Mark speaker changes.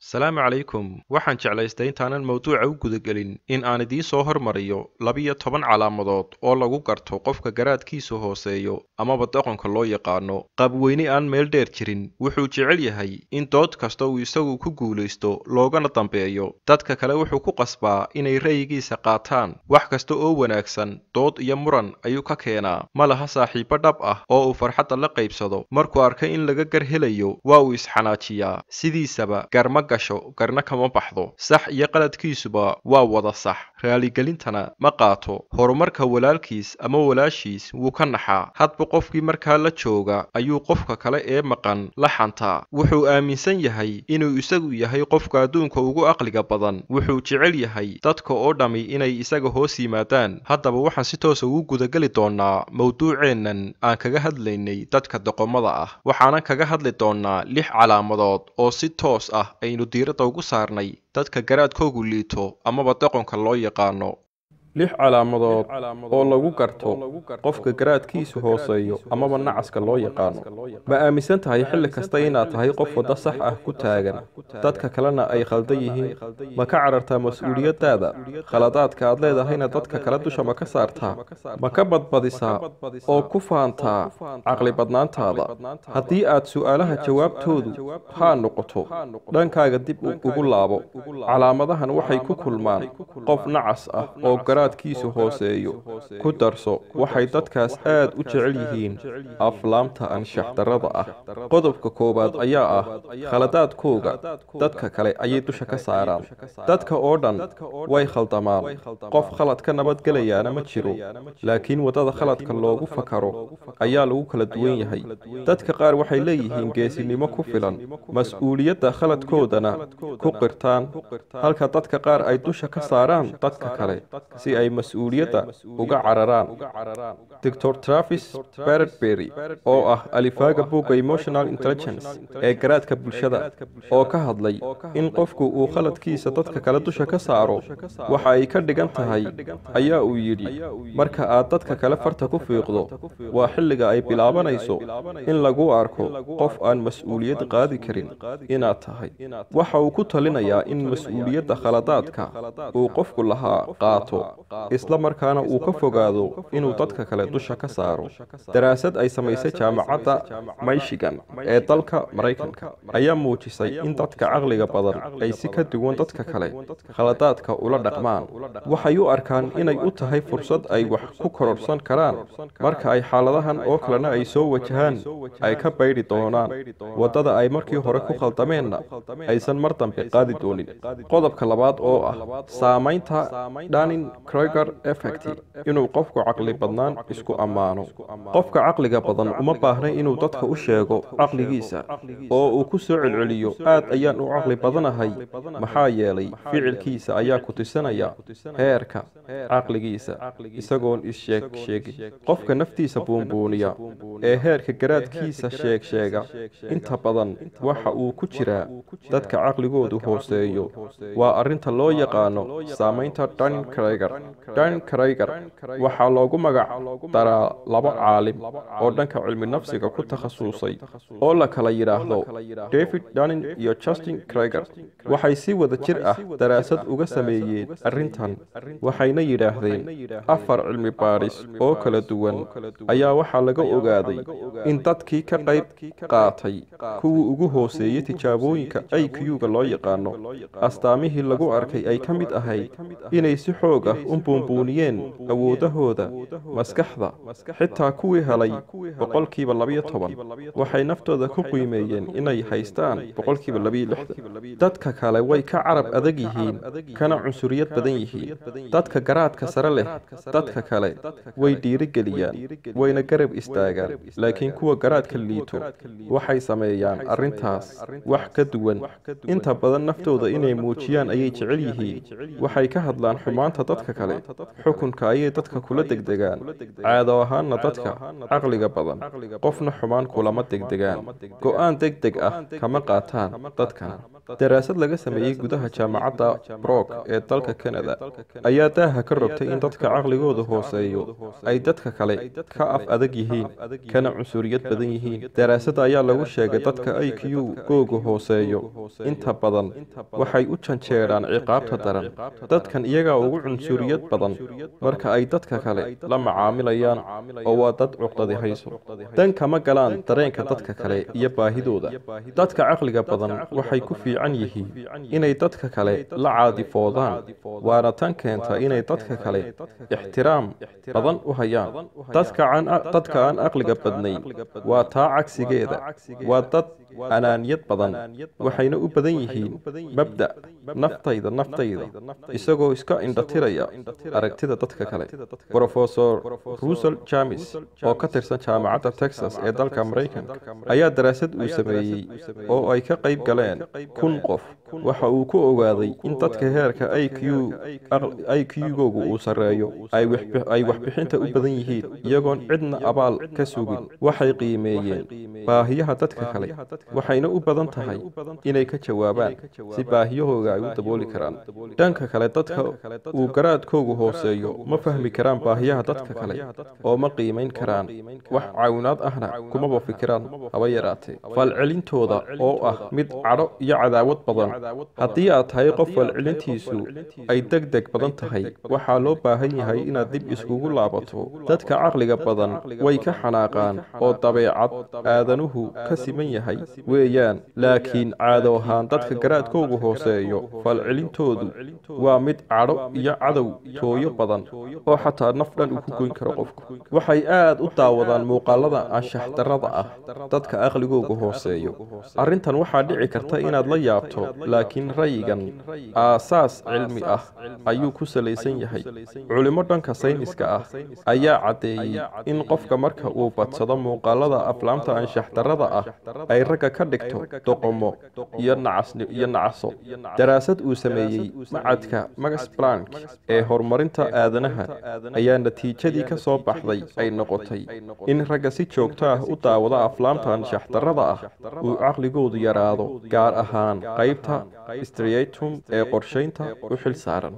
Speaker 1: Salaamu calaykum. Waxaan jeclaystay intaanan mawduuca u gudagelin in aan idiin soo hormariyo 12 calaamadood oo lagu garto qofka garaadkiisu hooseeyo amaba doqonka loo yaqaano. Qabweyne aan meel dheer jirin, wuxuu jecel yahay in dood kasta uu isagu ku guulaysto loogana dambeeyo. Dadka kale wuxuu ku qasbaa inay ra'yigiisa qaataan. Wax kasta oo wanaagsan dood iyo muran ayuu ka keenaa. Ma laha saaxiibo dhab ah oo uu farxadda la qaybsado. Markuu arkay in laga gar helayo, waa uu isxanaajiyaa. Sidiisaba gar ma gasho, garna kama baxdo. Sax iyo qaladkiisuba waa wada sax, raaligelintana ma qaato. Horumarka walaalkiis ama walaashiis wuu ka naxaa. Hadba qofkii markaa la jooga ayuu qofka kale ee maqan la xantaa. Wuxuu aaminsan yahay inuu isagu yahay qofka adduunka ugu aqliga badan. Wuxuu jecel yahay dadka oo dhammi inay isaga hoos yimaadaan. Haddaba waxaan si toosa ugu gudageli doonaa mawduuceennan aan kaga hadlaynay dadka doqomada ah. Waxaanan kaga hadli doonaa 6 calaamadood oo si toos ah aynu diiradda ugu saarnay dadka garaadkoogu liito amaba doqonka loo yaqaano.
Speaker 2: 6 calaamadood oo lagu garto qofka garaadkiisu hooseeyo amaba nacaska loo yaqaano. Ma aaminsan tahay xilli kasta inaad tahay qof waddo sax ah ku taagan, dadka kalena ay khaldan yihiin? Ma ka carartaa mas-uuliyaddaada? Khaladaadka aad leedahayna dadka kale dusha ma ka saartaa? Ma ka badbadisaa oo ku faantaa caqli badnaantaada? Haddii aad su'aalaha jawaabtoodu haa noqoto, dhankaaga dib ugu laabo. Calaamadahan waxay ku kulmaan qof nacas ah oo garaadkiisu hooseeyo. Ku darso, waxay dadkaas aad u jecel yihiin aflaamta anshax darrada ah. Qodobka koowaad ayaa ah khaladaadkooga dadka kale ayay dusha ka saaraan. Dadka oo dhan way khaldamaan, qof khalad ka nabadgelayaana ma jiro, laakiin waddada khaladka loogu fakaro ayaa lagu kala duwan yahay. Dadka qaar waxay leeyihiin geesinimo ku filan mas-uuliyadda khaladkoodana ku qirtaan, halka dadka qaar ay dusha ka saaraan dadka kale si ay mas-uuliyadda uga cararaan. Dr Travis Bradberry oo ah alifaaga buugga Emotional Intelligence ee garaadka bulshada oo ka hadlay in qofku uu khaladkiisa dadka kale dusha ka saaro waxa ay ka dhigan tahay, ayaa uu yidhi: marka aad dadka kale farta ku fiiqdo, waa xilliga ay bilaabanayso in lagu arko qof aan mas-uuliyad qaadi karin inaad tahay. Waxa uu ku talinayaa in mas-uuliyadda khaladaadka uu qofku lahaa qaato, isla markaana uu ka fogaado inuu dadka kale dusha ka saaro. Daraasad ay samaysay jaamacadda Michigan ee dalka Maraykanka ayaa muujisay in dadka caqliga badan ay si ka duwan dadka kale khaladaadka ula dhaqmaan. Waxay u arkaan inay u tahay fursad ay wax ku kororsan karaan. Marka ay xaaladahan oo kalena ay soo wajahaan, ay ka baydhi doonaan waddada ay markii hore ku khaldameenna aysan mar dambe qaadi doonin. Qodobka labaad oo ah saamaynta Dunning Kruger effect, inuu qofku caqli badnaan isku ammaano. Qofka caqliga badan uma baahna inuu dadka u sheego caqligiisa oo uu ku soo celceliyo aad ayaan u caqli badanahay, maxaa yeelay ficilkiisa ayaa ku tusinaya heerka caqligiisa isagoon is-sheeg sheegin. Qofka naftiisa buunbuuniya ee heerka garaadkiisa sheeg sheega inta badan waxa uu ku jiraa dadka caqligoodu hooseeyo. Waa arrinta loo yaqaano saamaynta Dunning Kruger. Dunning Kruger waxaa loogu magac daraa laba caalim oo dhanka cilmi nafsiga ku takhasusay oo la kala yidhaahdo David Dunning iyo Justin Kruger. Waxay si wada jir ah daraasad uga sameeyeen arrintan, waxayna yidhaahdeen 4 cilmi baadhis oo kala duwan ayaa waxaa laga ogaaday in dadkii ka qayb qaatay kuwii ugu hooseeyey tijaabooyinka IQ-ga loo yaqaano, astaamihii lagu arkay ay ka mid ahayd inay si xoog ah u buunbuuniyeen awoodahooda maskaxda. Xitaa kuwii helay 12% waxay naftooda ku qiimeeyeen inay haystaan 62%. Dadka kale way ka carab adag yihiin kana cunsuriyad badan yihiin. Dadka garaadka sare leh dadka kale way dhiirigeliyaan, wayna garab istaagaan, laakiin kuwa garaadka liito waxay sameeyaan arrintaas wax ka duwan. Inta badan naftooda inay muujiyaan ayay jecel yihiin. Waxay ka hadlaan xumaanta dadka kale xukunka ayay dadka kula degdegaan. Caado ahaanna dadka caqliga badan qofna xumaan kulama degdegaan, go-aan degdeg ah kama qaataan dadkana. Daraasad laga sameeyey gudaha jaamacadda Brock ee dalka Canada ayaa daaha ka rogtay in dadka caqligoodu hooseeyo ay dadka kale ka af adag yihiin, kana cunsuriyad badan yihiin. Daraasadda ayaa lagu sheegay dadka IQ googu hooseeyo inta badan waxay u janjeeraan ciqaabta daran. Dadkan iyagaa ugu cunsuriyad badan marka ay dadka kale la macaamilayaan, oo waa dad cuqdadi hayso, dan kama galaan dareenka dadka kale iyo baahidooda. Dadka caqliga badan waxay ku fiican yihiin inay dadka kale la caadifoodaan, waana tan keenta inay dadka kale ixtiraam badan u hayaan. Dadka aan aqliga badnayn waa taa cagsigeeda, waa dad anaaniyad badan, waxayna u badan yihiin mabda' naftayda naftayda, isagoo iska indhatiraya aragtida dadka kale. Brofesor Russell James oo ka tirsan jaamacadda Texas ee dalka Maraykanka ayaa daraasad uu sameeyey oo ay ka qayb galeen 1000 qof waxa uu ku ogaaday in dadka heerka IQ-googu uu sarreeyo ay waxbixinta u badan yihiin, iyagoon cidna abaal ka sugin. Waxay qiimeeyeen baahiyaha dadka kale, waxayna u badan tahay inay ka jawaabaan si baahiyahooga ay u dabooli karaan. Dhanka kale, dadka uu garaadkoogu hooseeyo ma fahmi karaan baahiyaha dadka kale oo ma qiimayn karaan, wax caawinaad ahna kumaba fikiraan haba yaraatee. Falcelintooda oo ah mid cadho iyo cadaawad badan. Haddii aad tahay qof falcelintiisu ay deg deg badan tahay, waxaa loo baahan yahay inaad dib iskugu laabato. Dadka caqliga badan way ka xanaaqaan oo dabeecad aadanuhu ka siman yahay weeyaan, laakiin caado ahaan dadka garaadkoogu hooseeyo falcelintoodu waa mid cadho iyo cadow tooyo badan oo xataa naf dhan uu ku goyn karo qofku. Waxay aad u daawadaan muuqaalada anshax darrada ah dadka aqligoogu hooseeyo. Arrintan waxaa dhici karta inaad la yaabto, laakiin rayigan aasaas cilmi ah ayuu ku salaysan yahay. Culimo dhanka sayniska ah ayaa caddeeyey in qofka marka uu badsado muuqaalada aflaamta anshax darrada ah ay ragga ka dhigto doqomo iyo nacaso. Daraasad uu sameeyey macadka Max Planck ee horumarinta aadanaha ayaa natiijadii ka soo baxday ay noqotay in ragga si joogto ah u daawada aflaamta anshax darrada ah uu caqligoodu yaraado, gaar ahaan qaybta striatum ee qorshaynta u xil saaran.